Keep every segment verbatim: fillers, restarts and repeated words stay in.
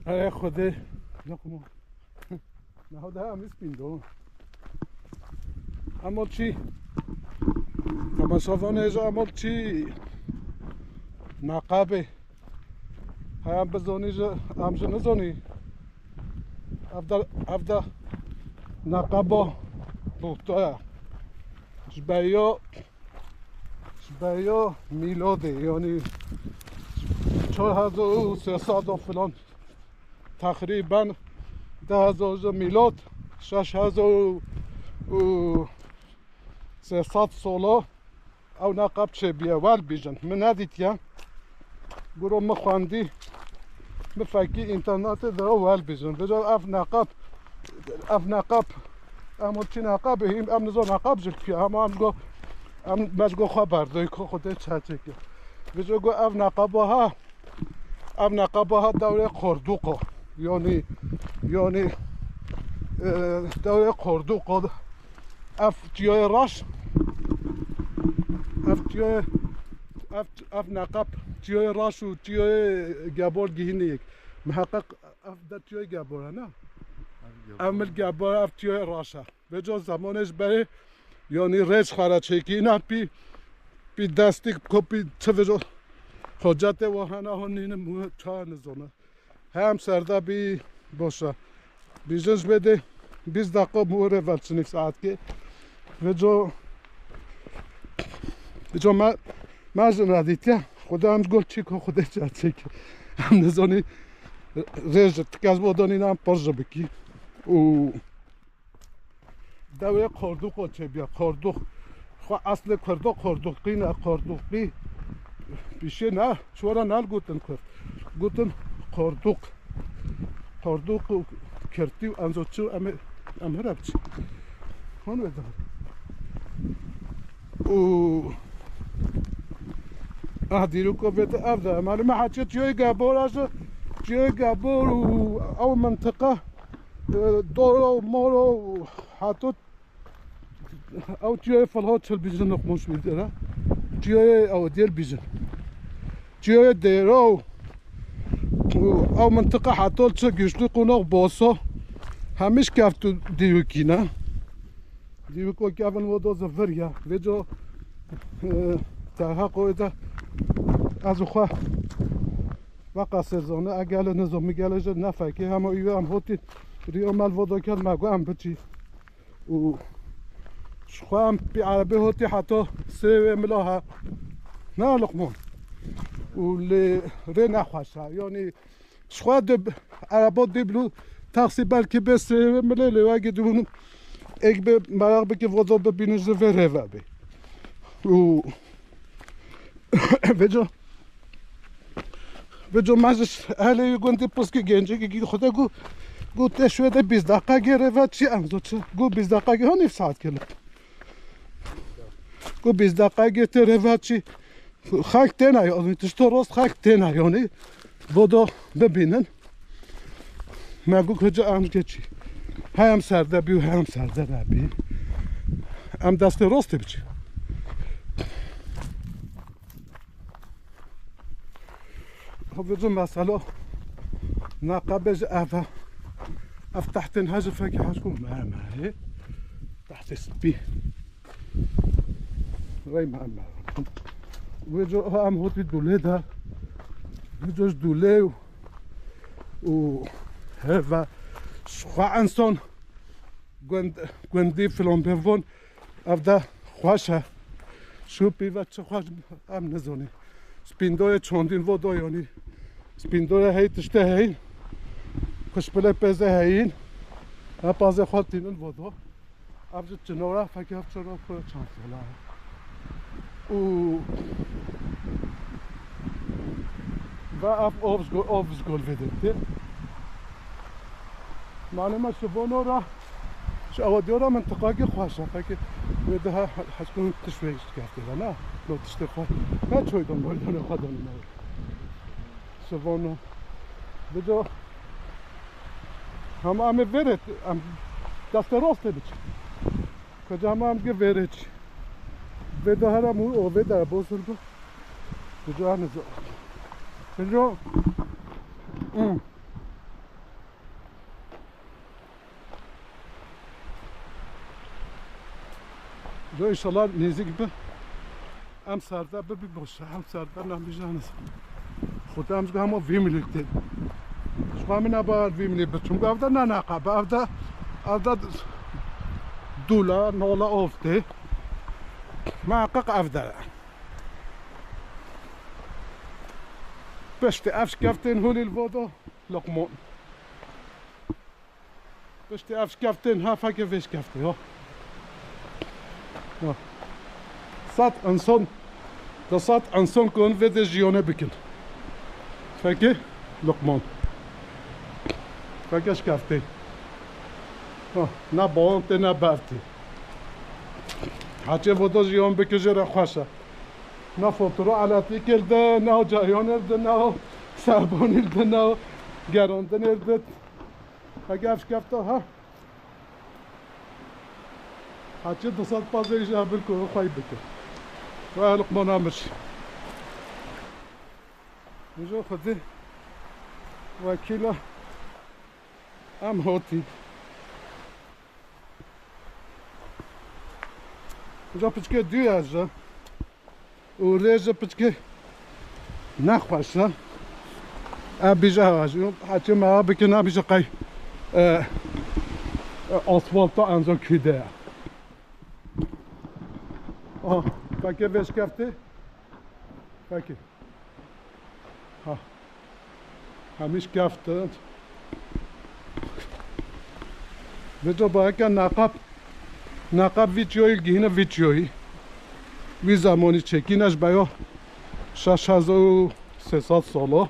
Hey Xwedê, Luqman. Niha de em îspîn do. Emol çi? Temaşevanê ji emol çi? Neqabê. Heyam bizonî ji, em ji nizonî. Evde, evde neqaba buhta ye. Ji beriya, ji beriya mîladê, yanî çar hezar û sê sed û filan. Teqrîben du hezar ji mîlad, şeş hezar û sê sed sola ew neqab çêbûye, welbîjin. Min nedîtiye. Guro min xwendî, min fekî înternetê de welbîjin. Vêca ev neqab, ev neqab, em çi neqabê hîn, em nizan neqab ji kî ye, hema em go, em, me ji go xwe berdoyî, ku Xwedê çeçek e. Vêca go ev neqaba ha, Ev neqaba ha dewrê Qordûqo. Yanî, yanî, e, dewrê Qordûqo. Ev tiyoyê reş. Ev tiyoyê, ev, ev neqab tiyoyê reş û tiyoyê gebor gihînê yek. Miheqeq ev de tiyoyê gebor e, ne? Ev mil gebor, ev tiyoyê reş e. Vêca zemanê ji berê, yanî rêç xwe re çêkî, ne pî, pî destik, ko pî çi vêca hocetê we hene, hûn nînin, hûn ça nizone. Hem serde bî, boş e. Bîjin ji bê dê bîst deqa bi wê rê ve çinî saetkê. Vêca, vêca me, me ji nedîtiye. Xwedê em ji gol çî ko Xwedê çi çêkî. Em nizanî rêj tik ez bo danî em pir ji bikî. Û Dewê Qordûqo çêbûye, Qordûq. Xwe eslê Kurdo Qordûqî ne, Qordûqî. Pîşê ne, çi were ne gotin Kurd. Gotin Qordûq. Qordûq û Kirtî û enzo çi em ê, em here biçin. Hon wê dar. Û ah, dîroko vê te ev de. Malum e, heçê çiyoyê Gebor e ji, çiyoyê Gebor û ew mintiqa, e, Doro û Moro û Hato Ew çiyoyê Filho çil bîjin, Luqman Şmîr dêre. Çiyoyê ew dêl bîjin. Çiyoyê Dêro û ew mintiqa heto çi Güçlü Kunak, Boso. Hemîş keft û dîwikî ne. Dîwiko kevin wo do zivir ya. Vêco, e, terha qoyê de ez û xwe veqasê zone. E gele nizom, mi gele ji nefekê. Hema îwe em hotî riyo mel vodo kerd me gu em biçî. Û ji xwe em pî erebê hotî heta sê wê mila he. Na Luqman. Û lê rê nexweş e. Yanî ji xwe di ereba dê bilo taksî belkî bê sê wê milê lê wegê dibûn êk bê meraq bike vodo bibînin ji vê rê ve bê. Û Vêco, vêco me ji ehlê wî gundî pirs kir, gencekî gî xwe de got, got, "Te şûyê de bîst deqa gê rê ve çi enzo çi?" Got, "Bîst deqa gê hanî saet kê li?" Got, "Bîst deqa gê tê rê ve çi?" Xelk têne yanî, tişto rost xelk têne yanî. Vodo bibînin. Me got, "Hicî em keçî. He em serde bî û he em serde nebî. Em destê rostê biçî." Xwe vêco mesela neqebe ji ev e. Ev tehtên he ji fekê heşko mermerê. Tehtê spî. Rey mermer. Vêco em hotî dûlê de. Vêco ji dûlê û, û heve ji xwe enson gund-, gundî filan bêvon. Ev de xweş e. Şûpî ve çi xweş em nizonî. Spîndoyê çandîn vodo yanî. Spîndoyê hey tiştê hey. Kuşpilê pêzê heyîn. Hepazê xwe tînin vodo. Ev ji çinora fekê ev çinor xwe çand sala. Û ve ev ov ji go-, ov ji gol vê dê tê. Mane me şivono ra, şu ewa diyo ra mintiqakî xweş e. Peki, wê daha heskun tiş wê şikefte de, ne? Lo tiştê xwe. Ne çoydon, boydon xwe don ne. Şivono. Bico. Hem em ê vêrê, em destê rastê biçin. Kocama em gi vêrê çi. Vê de herem û o vê de bozuldu. Bico, em zo. Bico. Hmm. Do înşallah nêzîk bi. Em serde bibî boş e, em serde nebî janiz. Xuda em ji hema vî milî tê. Ji xwe min e bar vî milî bi. Çimkî ev de ne neqeb e, ev de, ev de dûla, nola ov tê. Meheqeq ev de. Piştî ev şkeftên holî li vodo Luqman. Piştî ev şkeftên ha fekê vê şkeftê ha. Ha. Sed insan, du sed insan ku hûn vê dê jiyonê bikin. Fekê Luqman. Fekê şkeftê. Ha, ne bawan tê, ne bev tê. Heçê vodo jiyon bike jê re xweş e. Ne fotoro eletîkê li de, ne cayonê li de, ne serbonî li de, ne gerandinê li de. Heke ev şkefta ha. Heçê du sed pazê ji ebil ku xwey bike. Ve Luqman Amir. Mijo Xwedê wekîla em hotî. Mijo piçkê dû ye ji. Û rê ji piçkê nexweş e. Ev bîje hewa jî. Heçê me ev bikin, ev bîje qey, e, e, asfalta enzo kî de ye. Ah, pekê vê şkeftê. Pekê. Ha. Hemî şkeftin. Vêca bayeke neqeb, neqeb vî çiyoyî gihîne vî çiyoyî. Wî zemanî çêkîne ji beyo şeş hezar û sê sed sala.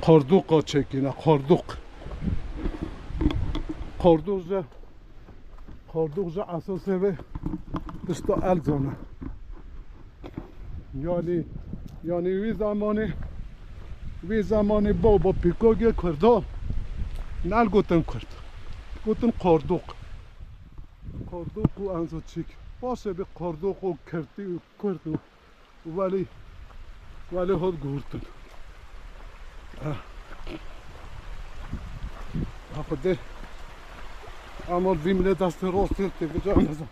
Qordûqa çêkîne, qordûq. Qordûq ji Xordox ji esasê ve tişta el zana. Yani, yani wî zamanê, wî zamanê baba pîkogê Kurdo nel gotin Kurd. Gotin Qordûq. Qordûq û enzo çîk. Paşê bi Qordûq û Kirdî û Kurd û Welî, welî hol guhurtin. Ah. Ah, Xwedê. Ama vî milê destê rastê tê bica nezan.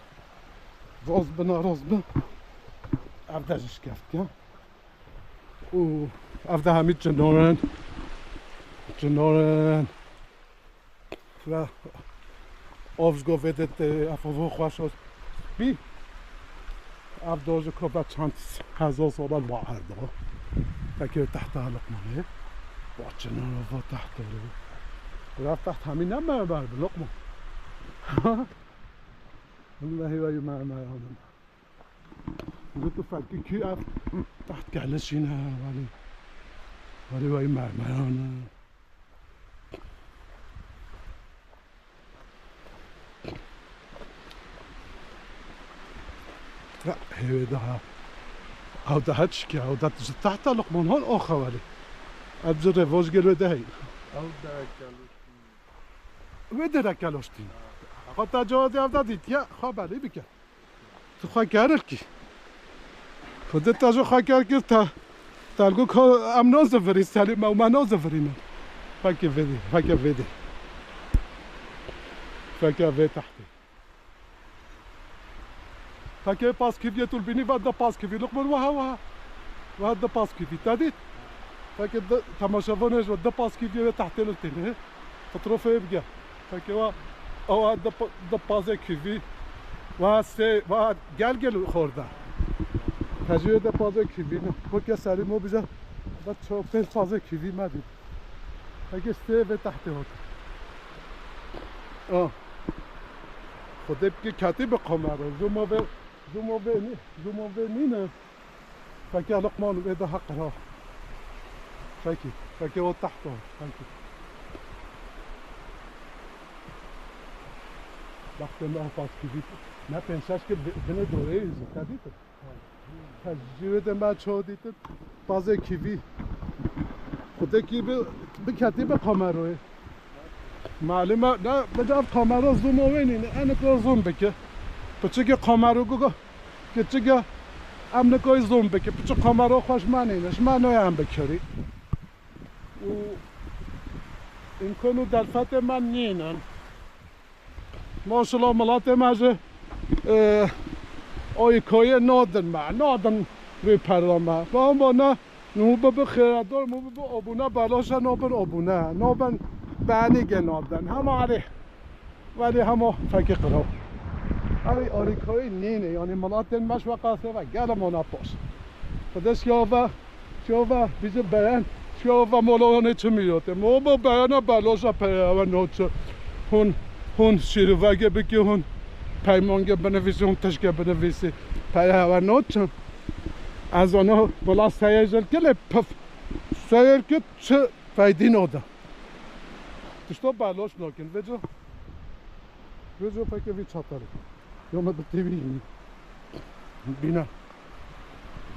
Rast bi, narast bi. Ev de ji şkeft ya. Û ev de hemî çinorin. Çinorin. Ve av ji govê de tê, ev avo xweş bî. Ev do ji kova çend hezar sala li va erdo. Fekê tehta Luqmanê. Va çinan va tehta li. Ev teht hemî ne mermer bi Luqman. Min ve hêvayî mermer anın. Got tu fekî kî ev teht gelişîne, welî, welî wayî mermeran e. Ya, hêvê daha. Ew daha çike, ew da ji tahta Luqman hon oxa welî. Ev ji revoj gel wê de hey. Ew derek gelişîne. Wê derek gelişîne. Xwe te cihazê ev da dît ya, xwe belî bike. Tu xwe ker kî. Xwedê te ji xwe ker kir te. Te li got em nazivirî Selîm, ew me nazivirî me. Fekê vê dê, fekê vê dê. Fekê vê tehtê. Fekê paskiviyê tu li bînî ve de paskivî. Luqman weha weha. Weha de paskivî. Te dît? Fekê de temaşevanê ji de paskiviyê ve tehtê li têne. Fotoğrafê bige. Fekê wa, ewa de pa-, de pazê kivî. Wa sê, wa gel gel xorda. Tecrübe de pazê kivî ne. Koke Selîm o bize. Da çok pênc pazê kivî me dît. Fekê sê ve tehtê hot. Ah. Xwedê bike ketî bi kamera. Zooma ve, zooma ve nî, zooma ve nîne. Fekê Luqman wê daha qira. Fekê, fekê o tehta. Fekê. Wextê me pas kivî. Ne pênc şeş kir bi-, binê doreyê zû. Te dîtin? Te ji wê de me ço dîtin. Pazê kivî. Xwedê kî bi, biketî bi kameroyê. Malum e, ne, bi ev kamera zoom wê nîne, en ko zoom bike. Piçikê kamera ku, ku, kiçik e, em nikoy zoom bike. Piçik kamera xweş me nîne, ji me noya em bikirî. Û imkan û derfetê me nîne. Maşallah, miletê me ji, e, Alîkariyê nadin me, nadin rêpera me. Baba ne, nû bibi xêredar, nû bibi abûne, belaşe nabin abûne, nabin benîgê nadin. Hema erê, welê hema fekê qiraw. Erê alîkarî nîne, yanî miletên me ji we qasê ve gelê me ne baş. Xwedê şiya ve, şiya ve, bizi beyan, şiya ve molayanê çi mîyotê. Mo bo beyana belaşe peyê ewe naçi. Hûn, hûn şîrovegê bikî, hûn peymangê binivîsî, hûn tişkê binivîsî. Peyê ewe naçi. Ez ana bila seyê jil kilê pif. Seyir ki çi feydî nade. Tişta belaş nakin. Veco, veco fekê vî çatarê. Ya me bi têvî yî. Bîne.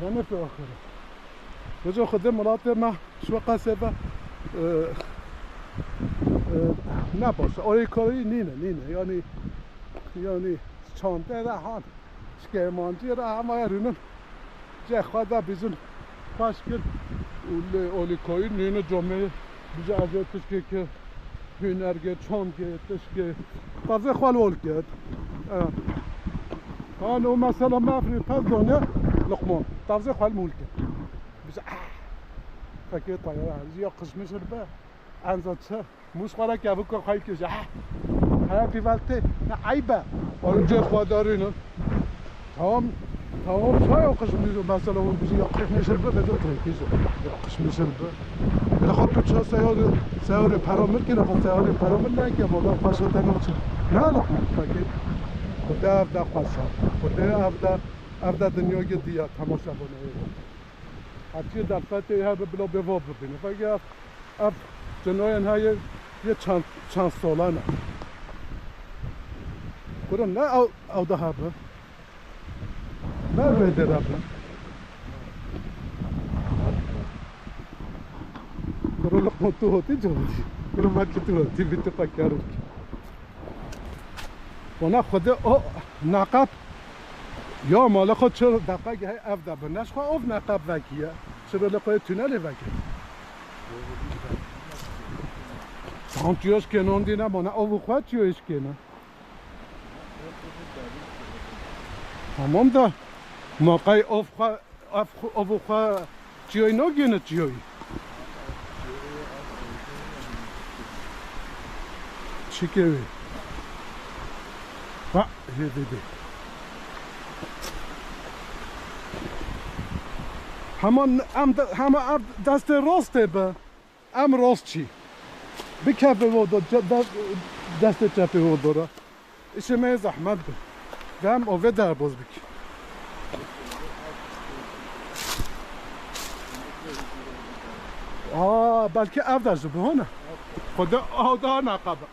Ya ne fe axire. Veco xwedê milatê me şu qasê be, e, e, ne baş. Alîkarî nîne, nîne. Yanî, yanî çantê de han. Şikêmancî re hema rûnin. Cê xwe de bizin xweş kir û lê alîkayî nîne camê bize ez ê tişkê ki hûnergê, çandgê, tişkê. Tavzê xwe li ol kir. E. An û mesela me firî pez doniye Luqman. Tavzê xwe li mûl kir. Bize, ah! Fekê tayara, ya qişmişir be. Enza çi? Mûş xwe re kevika xwe kir. Ah! Haya pîvel tê. Ne eyb e. Oğlum cê xwe darînin. Tamam. Tamam. Çay o qişmişir mesela o bizi ya qişmişir be. Veco trekî. Ya qişmişir be. Hele xwe tu ça seyarê, seyarê pera min kir, xwe seyarê pera min neke, valla paşa te naçin. Ne alak mı? Peki. Xwedê ev de xweş e. Xwedê ev de, ev de dinya gidiya, temaşa bone. Hatiye derfetê hebe bila bêva bibîne. Peki ev, ev cinoyên heye yê çend, çend solan e. Kuro ne ew, ew de hebe. Merve de hebe. Kuro Luqman tu hotî cavitî. Kuro belkî tu hotî, vî tu qekar. Wana xwedê o neqeb ya mala xwe çi deqe gehê ev de bi. Neş xwe ov neqeb vekiye. Çi rê li xwe tünelê veke. Tam çiyo şkênon dîne, mana ov xwe çiyo şkêne. Tamam da, ma qey ov xwe Ev xwe, ev xwe çiyoy nagêne çiyoy. Çi kewê? Ha, hê dê dê. Hema n-, em de, hema ev destê rastê be. Em rastçî. Bikeve wado, ce-, de-, destê çepê wado re. Îşê me yê zehmet bi. Dem o vê derbaz bik. Aa, belkî ev de ji bo ne. Xwedê ew daha neqebe.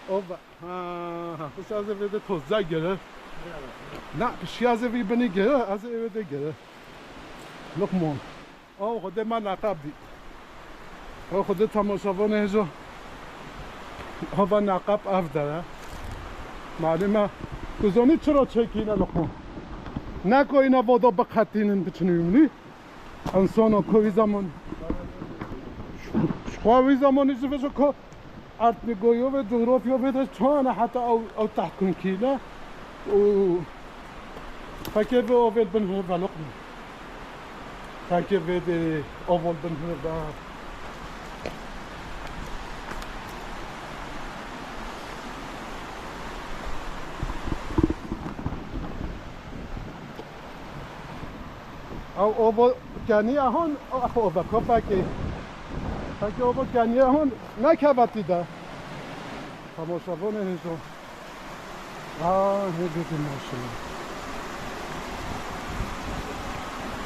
O ve-, ha, ha, pişt ez ê vê de toze gere. Na, pişt ez ê vî binî gere, ez ê vê de gere. Luqman. Ew xwedê me neqeb dît. Ew xwedê temaşevanê hêja hava neqeb ev der e. Malûm e. Tu zanî çira çêkîne li xwe? Neka îne vada biqetînin biçin wî minî. Însana ku wî zaman, ji xwe wî zamanî ji vê ku Artnîgoyo ve coğrafya ve de çana heta ew, ew tehkûn kîne û fekê ve ovêl bin hir veloq min. Fekê ve de ovol bin hir da. Ew ova keniye hon, ova kopekê. Peki ova keniye hon ne kevetî de. Tamaşa vone hêjo. Ha, hêjo de maşallah.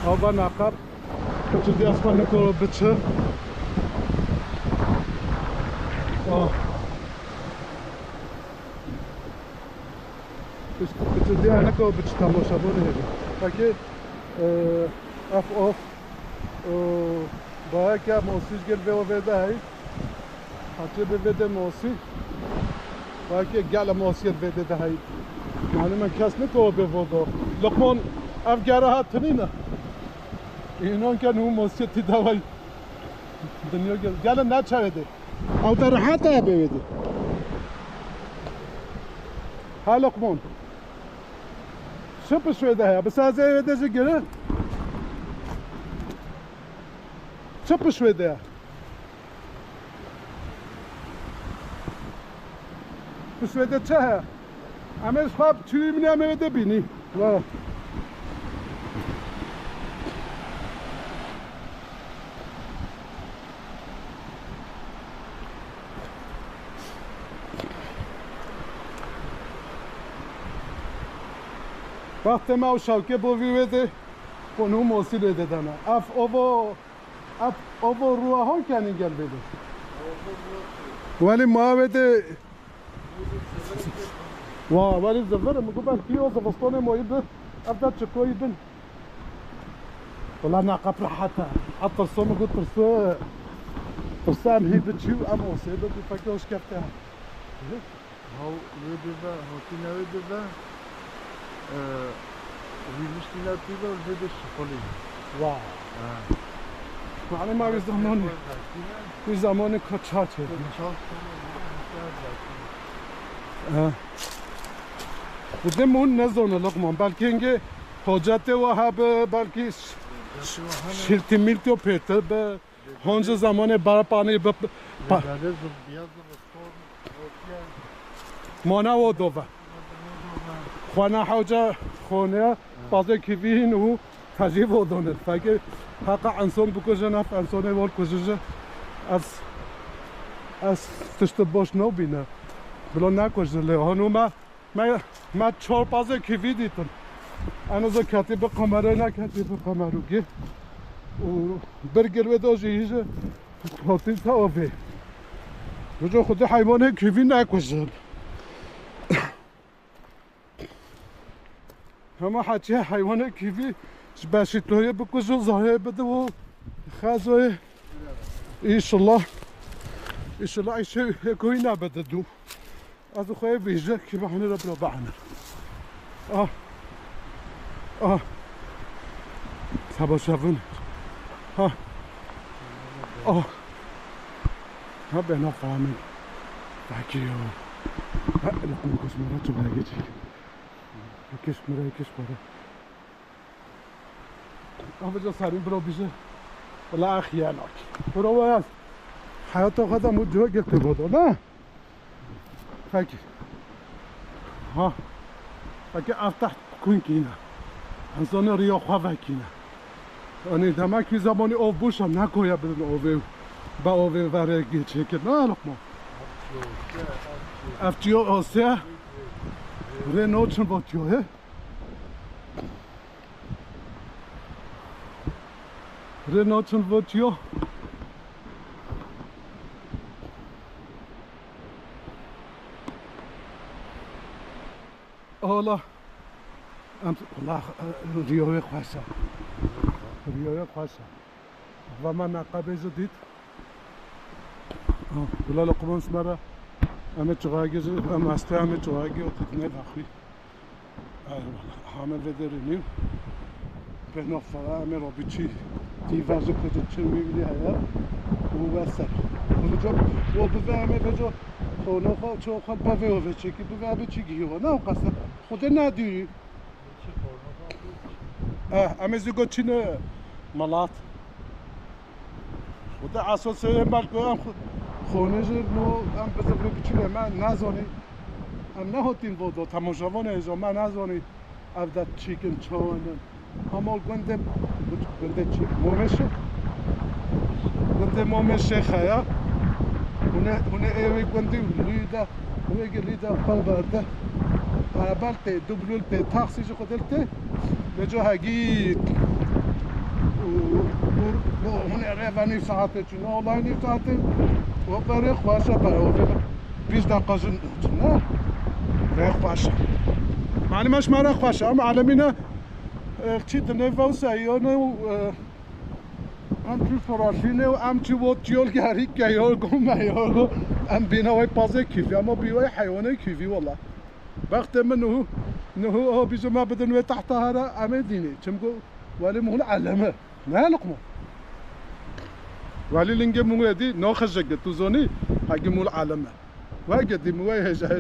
Ova nakap. Biçi diye asma ne koro biçi. Oh. Biçi, biçi diya ne ko biçi tamaşa bo ne hebe. Peki, e, af of, e, baya ke mosî gel ve o ve de hey. Hatiye be ve de mosî. Baya ke gel mosî ve de de hey. Yani men kes ne ko be vodo. Lokman ev gera hatini ne. İnan ke nu mosî ti davay. Dinya gel, gel ne çare de. Ew de rehet e bê wê de. Ha Luqman. Çi pişt wê de heye? Bi sazê wê de jî girin. Çi pişt wê de ye? Pişt wê de çi heye? Em ê ji xwe bi çûyî min em ê wê de bînî. Wa. Wextê me ew şewkê bo vî wê dê, bo nû mosî lê didana. Ev ovo, ev ovo ruwa hon kenî gel vê dê. Welî ma wê dê. Wa, welî zivir, min got belkî yo zivistonê moyî bi. Ev de çikoyî bin. Wela neqeb rehet e. Ev tirso min got tirso, tirso em hî biçî û em osê bi, bi fekê hoşkefte. Haw wê bibe, hotîna wê bibe. Wî niştîna tîbe û zêde şixulî. Wa. Ha. Mane ma wî zamanî, wî zamanî ka çaçê. Çal. Ha. Û dem hûn nezane Luqman. Belkî hingê hocetê we hebe, belkî ş-, ş-, şiltî miltî pêtir be. Honca zamanê barapanê bi pa-, mana wo dove. Xwana hewca xone pazê kivîn û tecî vo donin. Fekê heqa enson bikujin, ev ensonê wol kujin ji. Ez, ez tişt boş nobîne. Bilo nekujin lê honu me. Me, me çar pazê kivî dîtin. Eno zî ketî bi kamerayê, neketî bi kamerûkê. Û bir gil wê de jî hîje hotîn te avê. Bijo xwedî heywanê kivî nekujin. Hema heçî heywanê kivî ji beşîtoyê bikujin, zayê bide û xezoyê. Înşallah. Înşallah îşê ekoyî nebide dû. Ez xwe vêje kî behne re bira behne. Ah. Ah. Seba şevin. Ha. Ah. Ha, bena famin. Belkî ya. Ha, Luqman koş mera çi bana geçecek. Keş mera, keş para. Abica sarın bro bize. Wala axiyanak. Bro wala. Hayata kadar mutlu geldi bu da, ne? Peki. Ha. Peki, ev teht kun kîne. Însanê riya xwe vekîne. Yanî demek wî zemanî ov bûşa nekoya bidin ovê û be ovê verê çêkir. Ne Luqman? Ev çiyo ose. Rê no çin votiyo he. Rê no çin votiyo. Ola. Em, ola, riyoyê xweş e. Riyoyê xweş e. Va me neqebê ji dît. Ha, bila Luqman smere. Em ê çuxagî ji, em heste em ê çuxagî û didine daxwî. Eyvallah. Hame vederî nî. Pêhna fara em ê robiçî. Tî vajik kecik çin wî wî heye. Û we ser. Û bico, û bive em ê bico. Xo no xo, ço xo bevê û veçekî bive em ê çi gihî we. Ne o qasa. Xwedê nedîrî. Eh, em ê zî got çîne melat. Xwedê esasê em belko em xwe-, xonê jî no em bi zivrê biçîne me nezanî. Em nehotîn vodo, temaşevanê hêja me nezanî. Ev de çîkin çawan in. Ama gundê, gundê çîk, Momê Şêx. Gundê Momê Şêx heye. Hûn ê, hûn ê ê wê gundî lî de, wê gilî de xwe berde. Arabel tê, dublul tê, taksî ji xwe dil tê. Vêca hegî û, û, û hûn ê rê ve nîv saetê çûn. Olay nîv saetê. O berê xweşe be, o berê. Pîş deqa jin çûn, ne? Rê xweşe. Malum eş me re xweşe. Em alemîne, e, çi dinê vewse, yone, e, em çi soraşîne û em çi vot yol gerîk ke yol gome yol. Em bîna wey pazê kîvî, ama bî wey heywanê kîvî wala. Bextê min nihu, nihu o bîjo me bidin wê tahta hera em ê dînê. Çimku welî mihul eleme. Ne Luqman? Welî lingê min wê dî, naxejek de, tu zonî, hegî mul eleme. Wege dî min wê hêja hêja.